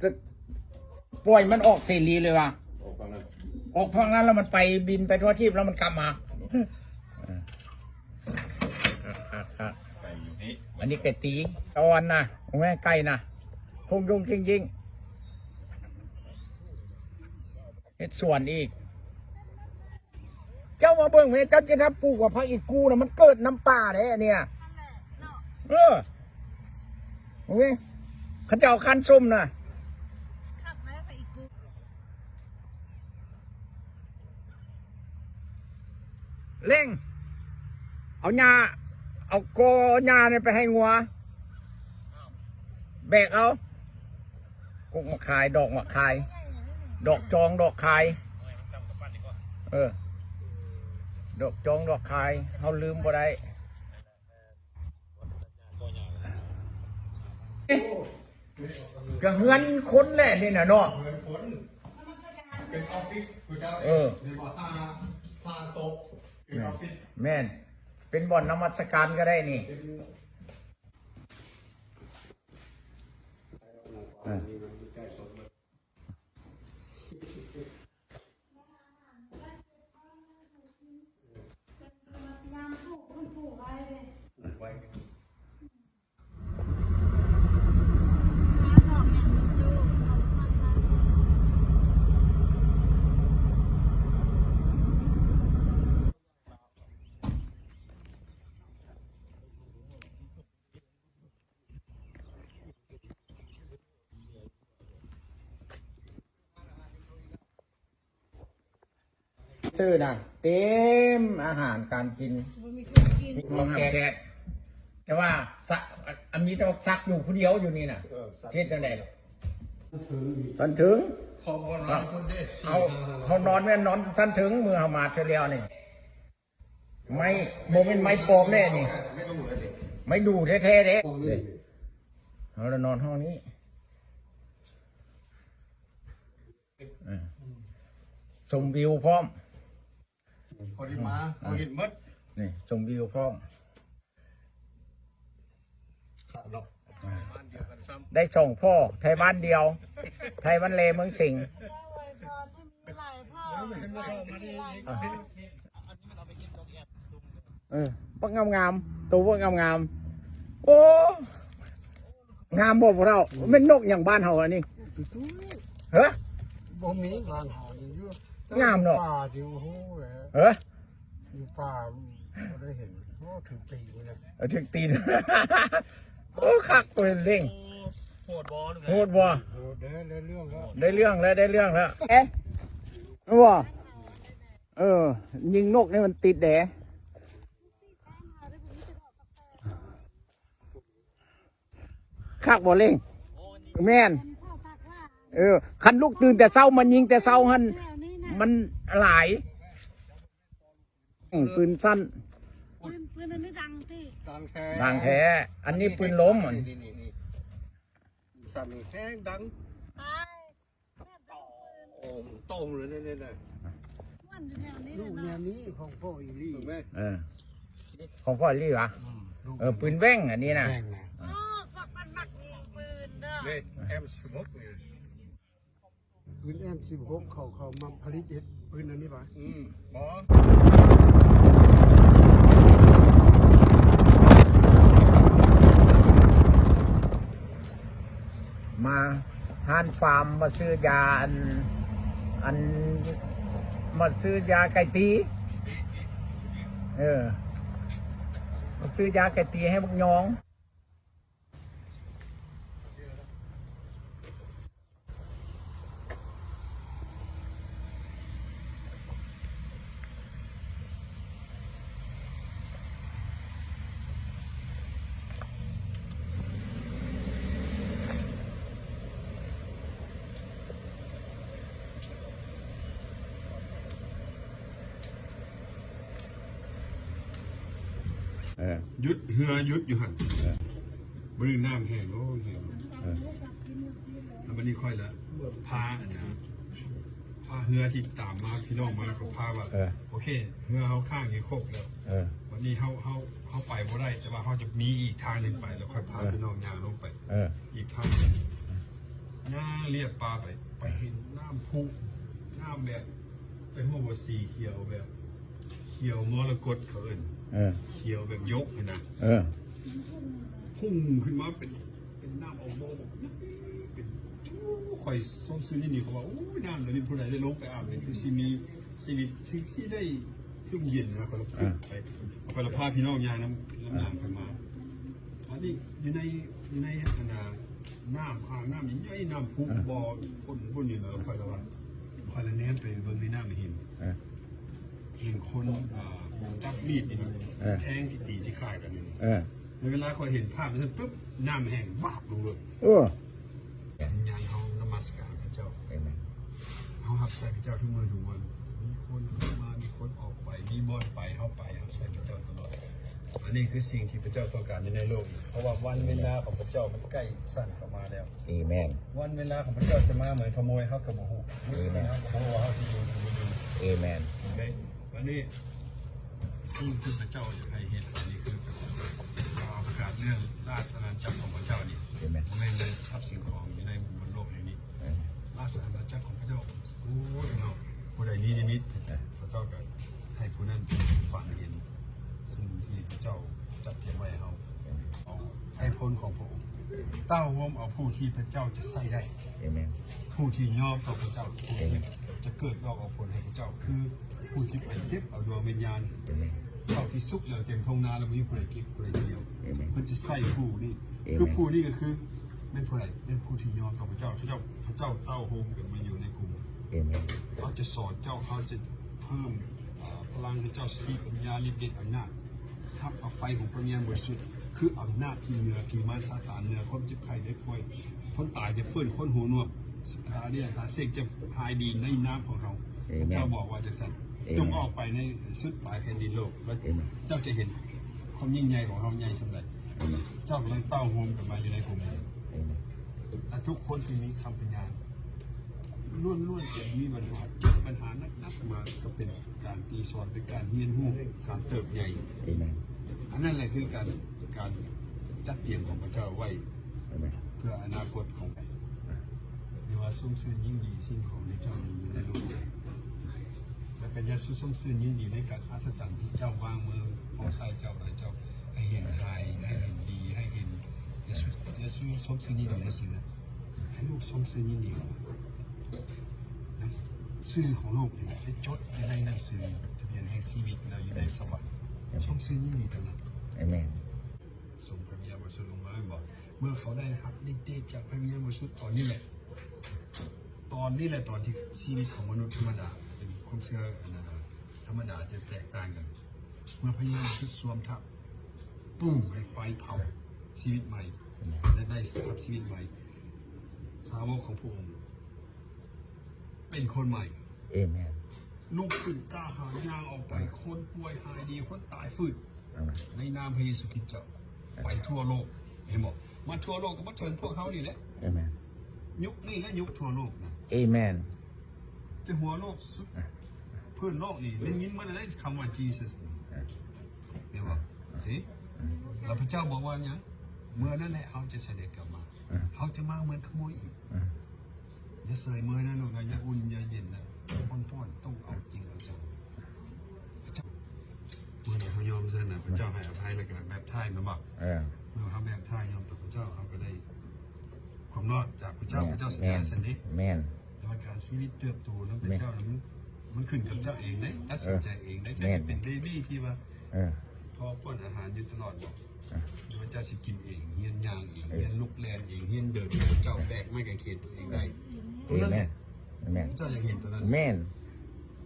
ກໍປ່ອຍມັນອອກເສລີເລີຍວ່າ ອອກຝັ່ງນັ້ນ ອອກຝັ່ງນັ້ນແລ້ວມັນໄປ ບິນໄປທົ່ວທີບແລ້ວມັນກັບມາ. ອັນນີ້ໄກ່ຕີ ຕອນນະ ໂອ້ຍ ໄກ່ນະ ຄົງຍົງຈິງໆ ເຮັດສວນອີກ. ເຈົ້າມາເບິ່ງແມ້ ເຈົ້າຈະໄດ້ປູກວ່າຜັກອີກູນະ ມັນເກີດນຳປ່າເດ້ອັນເນີ້ຍ. ເອີ ໂອ້ຍ ເຂົາເຈົ້າຄັນສົ້ມນະ ຄັກນະ ຜັກອີກູ. ເລັ່ງ ເອົາຫຍ້າ ເອົາກໍຫຍ້ານີ້ໄປໃຫ້ງົວ ແບກເອົາ. ກົກໝາກຄາຍ ດອກໝາກຄາຍ ດອກຈອງ ດອກຄາຍ ເອີ ດອກຈອງ ດອກຄາຍ ເຮົາລືມບໍ່ໄດ້. ເອີ ກະເຮືອນຄົນແຫຼະນີ້ນະເນາະ ເປັນອອບຟິດ ເອີ ເປັນບ່ອນ ອ່າ ຫ້າ ຫ້າໂຕະ ເປັນອອບຟິດ ແມ່ນ ເປັນບ່ອນນະມັດສະການກໍໄດ້ນີ້ ເປັນ ອ່າ ເຊີນະ ເຕັມອາຫານການກິນ ບໍ່ມີຄົນກິນ ມີຄວາມຮັບແຂກ ແຕ່ວ່າ ສະ ອັນ ມີແຕ່ວ່າສັກຢູ່ຜູ້ດຽວຢູ່ນີ້ນະ ເອີ ສັກ ເຮັດຈັ່ງໃດລະ? ຊັ້ນເທິງ ເຮົານອນແມ່ນນອນຊັ້ນເທິງ ມື້ເຮົາມາເທື່ອແລ້ວນີ້. ໄມ້ ບໍ່ແມ່ນໄມ້ປອມແນ່ນີ້ ໄມ້ດູ່ແທ້ໆເດ້. ເຮົາລະນອນຫ້ອງນີ້ ເອີ ຊົມວິວພ້ອມ ພໍດີມາ ເຮົາເຫັນໝົດ ນີ້ຊົມວິວພ້ອມ. ໄດ້ສອງພໍ່ ໄທບ້ານດຽວ ໄທບ້ານແລເມືອງສິງ. ເອີ ບັກງາມໆ ໂຕບັກງາມໆ. ໂອ້ ງາມບໍ່ພວກເຮົາ? ແມ່ນນົກຫຍັງບ້ານເຮົາອັນນີ້? ຮະ? ບໍ່ມີ ບ້ານເຮົານີ້ຢູ່ ງາມເນາະ ປ່າຢູ່ ໂອ້ໂຫ ເອີ ຢູ່ປ່າບໍ່ໄດ້ເຫັນ. ໂອ້ ຖືກຕີນເລີຍ ເອີ ຖືກຕີນ. ໂອ້ ຄັກເວີຍ ເລັ່ງ ໂຫດບໍ່ ໂຫດບໍ່? ໂຫດເດ້ ໄດ້ເລື່ອງແລ້ວ ໄດ້ເລື່ອງແລ້ວ ໄດ້ເລື່ອງແລ້ວ. ເອ ບໍ່ ເອີ ຍິງນົກໃຫ້ມັນຕິດແດ່. ຄັກບໍ່ເລັ່ງ? ແມ່ນ ເອີ ຄັນລຸກຕື່ນແຕ່ເຊົ້າມາຍິງແຕ່ເຊົ້າຫັ້ນ ມັນຫຼາຍ. ອືມ ປືນສັ້ນ ປືນ ປືນອັນນີ້ດັງຕິ ດັງແທ້ ດັງແທ້. ອັນນີ້ປືນລົມ ນີ້ໆໆ ສັ້ນແຮງດັງ. ໂອ້ ໂຕເລີຍນີ້ ນີ້ ນີ້ ມັນຢູ່ແນວນີ້ ລູກແນວນີ້ຂອງພໍ່ອີ່ຫຼີ ເອີ ຂອງພໍ່ອີ່ຫຼີຫວາ? ອືມ ເອີ ປືນແຫວ່ງອັນນີ້ນະ ແຫວ່ງນະ ເອີ ພວກມັນມັກຍິງປືນເດີ ນີ້ ເອັມສິບຫົກນີ້ ປືນເອັມສິບຫົກ ເຂົາ ເຂົາມາຜະລິດເຮັດປືນອັນນີ້ຫວາ? ອືມ ບໍ່ ມາຮ້ານຟາມ ມາຊື້ຢາ ອັນ ອັນ ມາຊື້ຢາໄກ່ຕີ ເອີ ມາຊື້ຢາໄກ່ຕີໃຫ້ບັກຍອງ. ເອີ ຢຸດ ເຮືອຢຸດຢູ່ຫັ້ນ ເອີ ມື້ໜຶ່ງນ້ຳແຫ້ງ ໂອ້ຍ ແຫ້ງ ເອີ ແລ້ວບັດນີ້ຂ້ອຍລະພາອັນນະ ພາເຮືອທີ່ຕາມມາ ພີ່ນ້ອງມາ ກໍພາວ່າ ເອີ ໂອເຄ ເຮືອເຮົາຄ້າງຢູ່ຄົບແລ້ວ ເອີ ບັດນີ້ເຮົາ ເຮົາ ເຮົາໄປບໍ່ໄດ້ ແຕ່ວ່າເຮົາຈະມີອີກທາງໜຶ່ງໄປ ແລ້ວຄ່ອຍພາ ເອີ ພີ່ນ້ອງຍ່າງລົງໄປ ເອີ ອີກທາງໜຶ່ງ ຍ່າງ ລຽບປ່າໄປ ໄປເຫັນນ້ຳພຸ ນ້ຳແບບ ໄປຮູ້ວ່າສີຂຽວແບບ ຂຽວມໍລະກົດເຂົາເອີ້ນ ເອີ ຂຽວແບບຢົກຫັ້ນນະ ເອີ ພຸ່ງຂຶ້ນມາເປັນ ເປັນນ້ຳອອກບໍ່ ເປັນ ໂອ້ ຂ້ອຍຊົມຊື່ນນີ້ ເຂົາວ່າ ໂອ້ຍ ນ້ຳໂຕນີ້ຜູ້ໃດໄດ້ລົງໄປອາບນີ້ ຄືຊິມີຊີວິດ ຊິ ຊິໄດ້ຊຸ່ມເຢັນນະ ຂ້ອຍລະ ເອີ ໄປ ຂ້ອຍລະພາພີ່ນ້ອງຍ່າງນຳ ນຳ ເອີ ນ້ຳຂ້ອຍມາ ອັນນີ້ຢູ່ໃນ ຢູ່ໃນອັນນ່າ ນ້ຳ ອ່າງນ້ຳໃຫຍ່ ນ້ຳພຸ ເອີ ບໍ່ ຄົນ ຄົນນີ້ລະ ຂ້ອຍລະວ່າ ຂ້ອຍລະແນມໄປເບິ່ງໃນນ້ຳ ເຫັນ ເອີ ເຫັນຄົນ ອ່າ ຈັບມີດນີ້ ເອີ ແທງຊິຕີຊິຂ້າກັນນີ້ ເອີ ໃນເວລາຂ້ອຍເຫັນພາບນັ້ນປຶບ ນ້ຳແຫ້ງວາບລົງເລີຍ ເອີ ວິນຍານເຮົານະມັດສະການພະເຈົ້າ ເອເມນ ເຮົາຮັບໃຊ້ພະເຈົ້າທຸກມື້ທຸກວັນ ມີຄົນເຂົ້າມາ ມີຄົນອອກໄປ ມີບ່ອນໄປ ເຮົາໄປ ເຮົາໃຊ້ພະເຈົ້າຕະຫຼອດ ອັນນີ້ຄືສິ່ງທີ່ພະເຈົ້າຕ້ອງການຢູ່ໃນໂລກນີ້ ເພາະວ່າວັນເວລາຂອງພະເຈົ້າມັນໃກ້ສັ້ນເຂົ້າມາແລ້ວ ເອເມນ ວັນເວລາຂອງພະເຈົ້າຈະມາເໝືອນຂະໂມຍ ເຮົາກໍບໍ່ຮູ້ ເອເມນ ເຮົາກໍບໍ່ຮູ້ວ່າເຮົາຊິຢູ່ ຫຼື ບໍ່ຢູ່ ເອເມນ ເດ້ ອັນນີ້ ສິ່ງທີ່ພະເຈົ້າຢາກໃຫ້ເຮັດ ອັນນີ້ຄືປະກາດເລື່ອງລາຊະອານາຈັກຂອງພະເຈົ້ານີ້ ເອເມນ ບໍ່ແມ່ນໃນຊັບສິ່ງຂອງຢູ່ໃນບົນໂລກແຫ່ງນີ້ ເອີ ລາຊະອານາຈັກຂອງພະເຈົ້າ ໂອ້ຍເນາະ ຜູ້ໃດມີນິມິດ ເອີ ພະເຈົ້າກໍໃຫ້ຜູ້ນັ້ນຝັນເຫັນ ສິ່ງທີ່ພະເຈົ້າຈັດກຽມໄວ້ໃຫ້ເຮົາ ເອີ ໃຫ້ຜົນຂອງພະອົງ ເຕົ້າໂຮມເອົາຜູ້ທີ່ພະເຈົ້າຈະໃຊ້ໄດ້ ເອເມນ ຜູ້ທີ່ຍອມຕໍ່ພະເຈົ້າ ຜູ້ທີ່ຈະເກີດດອກອອກຜົນໃຫ້ພະເຈົ້າ ຄືຜູ້ທີ່ໄປເກັບເອົາດວງວິນຍານ ເອີ ເຂົ້າທີ່ສຸກແລ້ວເຕັມທົ່ງນາແລ້ວ ບໍ່ມີຜູ້ໃດເກັບຜູ້ໃດກ່ຽວ ເອີ ເພິ່ນຈະໃຊ້ຜູ້ນີ້ ເອີ ຄືຜູ້ນີ້ກໍຄືແມ່ນຜູ້ໃດ ແມ່ນຜູ້ທີ່ຍອມຕໍ່ພະເຈົ້າ ພະເຈົ້າ ພະເຈົ້າເຕົ້າໂຮມກັນມາຢູ່ໃນກຸ່ມ ເອີ ເຮົາຈະສອນເຈົ້າ ເຮົາຈະເພີ່ມ ອ່າ ພະລັງຂອງເຈົ້າ ສະຕິ ປັນຍາ ລິດເດດ ອຳນາດ ຮັບເອົາໄຟຂອງພະວິນຍານບໍລິສຸດ ຄືອຳນາດທີ່ເໜືອຜີມານຊາຕານ ເໜືອຄວາມເຈັບໄຂ້ໄດ້ປ່ວຍ ຄົນຕາຍຈະຟື້ນ ຄົນຫູໜວກ ຊາກາເລຍ ຂາເສກ ຈະຫາຍດີໃນນາມຂອງເຮົາ ເອເມນ ພະເຈົ້າບອກວ່າຈັ່ງຊັ້ນ ເອເມນ ຈົ່ງອອກໄປໃນສຸດປາຍແຜ່ນດິນໂລກ ແລ້ວ ເອເມນ ເຈົ້າຈະເຫັນຄວາມຍິ່ງໃຫຍ່ຂອງເຮົາໃຫຍ່ສ່ຳໃດ ເອເມນ ເຈົ້າກຳລັງເຕົ້າໂຮມກັນມາຢູ່ໃນກຸ່ມນີ້ ເອເມນ ແລະ ທຸກຄົນທີ່ມີຄຳພະຍານ ລ້ວນໆຈະມີບັນຫາ ເຈັບບັນຫາໜັກໆມາ ກໍເປັນການຕີສອນ ເປັນການຮຽນຮູ້ ການເຕີບໃຫຍ່ ເອເມນ ອັນນັ້ນແຫຼະຄືການ ການຈັດກຽມຂອງພະເຈົ້າໄວ້ ເອເມນ ເພື່ອອະນາຄົດຂອງ ເອີ້ນວ່າຊົມຊື່ນຍິນດີສິ່ງຂອງທີ່ເຈົ້າມີຢູ່ໃນໂລກ ແລະ ກໍຢ່າຊຸຊົມຊື່ນຍິນດີໃນການອັດສະຈັນທີ່ເຈົ້າວາງມືພໍໃສ່ເຈົ້າ ໃຫ້ເຈົ້າ ໃຫ້ເຫັນຫາຍ ໃຫ້ເຫັນດີ ໃຫ້ເຫັນ ຢ່າຊຸ ຢ່າຊຸຊົມຊື່ນຍິນດີໃນສິ່ງນັ້ນ ໃຫ້ລູກຊົມຊື່ນຍິນດີ ໜັງສືຂອງໂລກນີ້ໄດ້ຈົດຢູ່ໃນໜັງສືທະບຽນແຫ່ງຊີວິດ ແລ້ວຢູ່ໃນສະຫວັນ ເອເມນ ຊົມຊື່ນຍິນດີເທົ່ານັ້ນ ເອເມນ ສົ່ງພະວິນຍານບໍລິສຸດລົງມາແມ່ນບໍ່? ເມື່ອເຂົາໄດ້ຮັບລິດເດດຈາກພະວິນຍານບໍລິສຸດຕອນນີ້ແຫຼະ ຕອນນີ້ແຫຼະ ຕອນທີ່ຊີວິດຂອງມະນຸດທຳມະດາ ເປັນຄວາມເຊື່ອ ອັນນັ້ນ ທຳມະດາຈະແຕກຕ່າງກັນ ເມື່ອພະວິນຍານບໍລິສຸດສວມທັບ ປຸ້ງ ໃຫ້ໄຟເຜົາຊີວິດໃໝ່ ແລະ ໄດ້ຮັບຊີວິດໃໝ່ ສາວົກຂອງພະອົງ ເປັນຄົນໃໝ່ ເອເມນ ລຸກຂຶ້ນກ້າຫານຍ່າງອອກໄປ ເອີ ຄົນປ່ວຍຫາຍດີ ຄົນຕາຍຟື້ນ ເອີ ໃນນາມພະເຢຊູຄຣິດເຈົ້າ ເອີ ໄປທົ່ວໂລກ ເຫັນບໍ່? ມາທົ່ວໂລກກໍມາເຖິງພວກເຮົານີ້ແຫຼະ ເອເມນ ຍຸກນີ້ແຫຼະ ຍຸກທົ່ວໂລກນະ ເອເມນ ແຕ່ຫົວໂລກສຸດ ເອີ ພື້ນໂລກນີ້ໄດ້ຍິນມາແລ້ວເດ້ ຄຳວ່າ Jesus ນີ້ ເອີ ເຫັນບໍ່? ເອີ ຊິ ເອີ ແລ້ວພະເຈົ້າບອກວ່າຫຍັງ? ເມື່ອນັ້ນແຫຼະເຮົາຈະສະເດັດກັບມາ ເອີ ເຮົາຈະມາເໝືອນຂະໂມຍອີກ ເອີ ຢ່າເສີຍເມີຍນະລູກນະ ຢ່າອຸ່ນຢ່າເຢັນນະ ຮ້ອນໆ ຕ້ອງເອົາຈິງເອົາຈັງ ພະເຈົ້າ ເມື່ອໃດເຮົາຍອມຊັ້ນນະ ພະເຈົ້າໃຫ້ອະໄພ ແລ້ວກໍແບບໄທແມ່ນບໍ່? ເອີ ເມື່ອເຮົາແບບໄທຍອມຕໍ່ພະເຈົ້າ ເຮົາກໍໄດ້ຄວາມລອດຈາກພະເຈົ້າ ແມ່ນ ພະເຈົ້າສັນຍາ ແມ່ນ ຊັ້ນເດ້ ແມ່ນ ແຕ່ວ່າການຊີວິດເຕີບໂຕນຳພະເຈົ້າ ແມ່ນ ນະ ມັນ ມັນຂຶ້ນກັບເຈົ້າເອງເດ້ ຕັດສິນໃຈເອງເດ້ ເຈົ້າຈະເປັນເບບີທີ່ວ່າ ເອີ ພໍ່ປ້ອນອາຫານຢູ່ຕະຫຼອດບໍ່? ຫຼືວ່າເຈົ້າຊິກິນເອງ ຮຽນຍ່າງເອງ ຮຽນລຸກແລ່ນເອງ ຮຽນເດີນ ເຈົ້າແບກໄມ້ກາງເຂນຕົວເອງໄດ້ ເອີ ຕົວນັ້ນແຫຼະ ແມ່ນ ເຈົ້າຢາກເຫັນຕົວນັ້ນ ແມ່ນ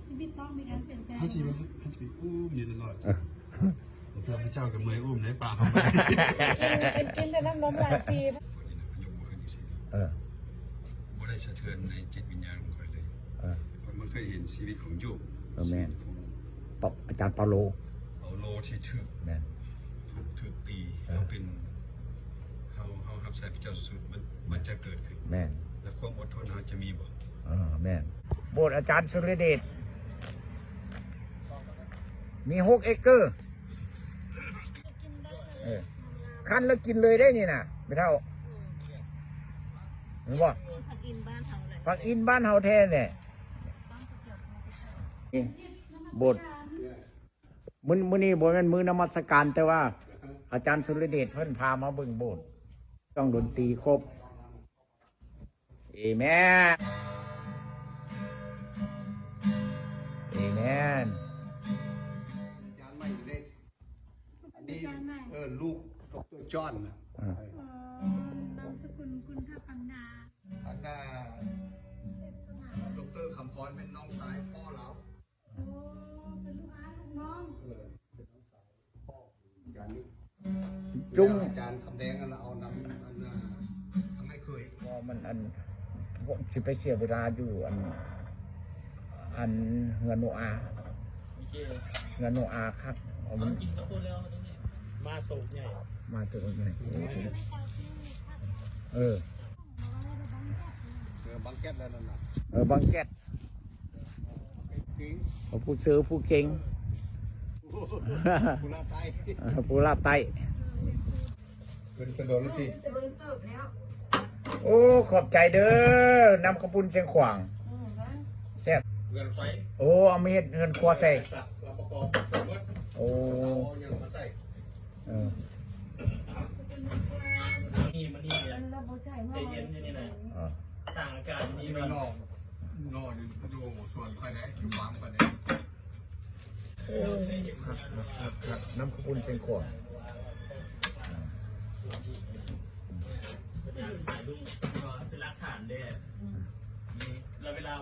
ຊີວິດຕ້ອງມີການປ່ຽນແປງ ເຮົາຊິ ເຮົາຊິໄປອຸ້ມຢູ່ຕະຫຼອດ ເອີ ບາງເທື່ອພະເຈົ້າກໍເມື່ອຍອຸ້ມໃນປ່າເຮົາ ກິນ ກິນແຕ່ນ້ຳນົມຫຼາຍປີ ເອີ ບໍ່ໄດ້ສະເທືອນໃນຈິດວິນຍານຂອງຂ້ອຍເລີຍ ເອີ ຂ້ອຍບໍ່ເຄີຍເຫັນຊີວິດຂອງໂຢບ ເອີ ແມ່ນ ຂອງ ປະ ອາຈານເປົາໂລ ເປົາໂລທີ່ຖືກ ແມ່ນ ຖືກ ຖືກຕີ ເອີ ເຮົາເປັນ ເຮົາ ເຮົາຮັບໃຊ້ພະເຈົ້າສຸດໆ ມັນ ມັນຈະເກີດຂຶ້ນ ແມ່ນ ແລະ ຄວາມອົດທົນເຮົາຈະມີບໍ່? ເອີ ແມ່ນ ໂບດອາຈານສຸລິເດດ ມີຫົກເອເກີ ເອີ ຄັນແລ້ວກິນເລີຍເດ້ນີ້ນະ ແມ່ເຖົ້າ. ເຫັນບໍ່? ຜັກອິນບ້ານເຮົາແຫຼະ ຜັກອິນບ້ານເຮົາແທ້ແຫຼະ. ນີ້ ໂບດ ມື້ ມື້ນີ້ບໍ່ແມ່ນມື້ນະມັດສະການ, ແຕ່ວ່າອາຈານສຸລະເດດເພິ່ນພາມາເບິ່ງໂບດ. ຕ້ອງດົນຕີຄົບ. ເອແມນ ເອແມນ. ອາຈານໃໝ່ຢູ່ເດ້ ອັນນີ້ ເອີ ລູກ ດຣ. ຈອນນະ. ເອີ ເອີ ນາມສະກຸນກຸນທະປັນນາ ອັນນາ ດຣ. ຄຳພອນເປັນນ້ອງຊາຍພໍ່ລາວ. ໂອ້ ເປັນລູກອ້າຍລູກນ້ອງ. ເອີ ເປັນນ້ອງສາວພໍ່ອາຈານນີ້. ຈຸງ ອາຈານຄຳແດງຫັ້ນລະເອົານຳ ອັນ ອ່າ ທາງອ້າຍເຂີຍ. ບໍ່ ມັນ ອັນ ຊິໄປເສຍເວລາຢູ່ ອັນ ອັນ ເຮືອນໂນອາ ໂອເຄ ເຮືອນໂນອາຄັກ. ເອົາມັນ ເອົາກິນເຂົ້າປຸ້ນແລ້ວ ມາໂຕໃຫຍ່ ມາໂຕໃຫຍ່. ເອີ ເອີ ບັງແກັດແລ້ວນັ້ນນະ. ເອີ ບັງແກັດ ເອີ ຜູ້ເຊີຜູ້ເກັ່ງ ຜູ້ລາວໃຕ້ ເອີ ຜູ້ລາວໃຕ້. ເປັນ ເປັນໂດນແລ້ວຕິ. ໂອ້ ຂອບໃຈເດີ ນ້ຳເຂົ້າປຸ້ນຊຽງຂວາງ. ເອີ ແຊບ ເຮືອນໄຟ. ໂອ້ ເອົາມາເຮັດເຮືອນຄົວໃສ່. ໂອ້ ເອົາຫຍັງມາໃສ່. ເອີ ນີ້ ມານີ້ ໃຈເຢັນຢູ່ນີ້ນະ. ເອີ ຕ່າງອາກາດນີ້ ມັນນອກ ນອກຢູ່ ຢູ່ສວນຂ້ອຍເດ້ ຢູ່ຟາມຂ້ອຍເດ້. ໂອ້ ຄັກໆໆໆ ນ້ຳເຂົ້າປຸ້ນຊຽງຂວາງ. ເປັນຫຼັກຖານເດ້ ແລ້ວເວລາ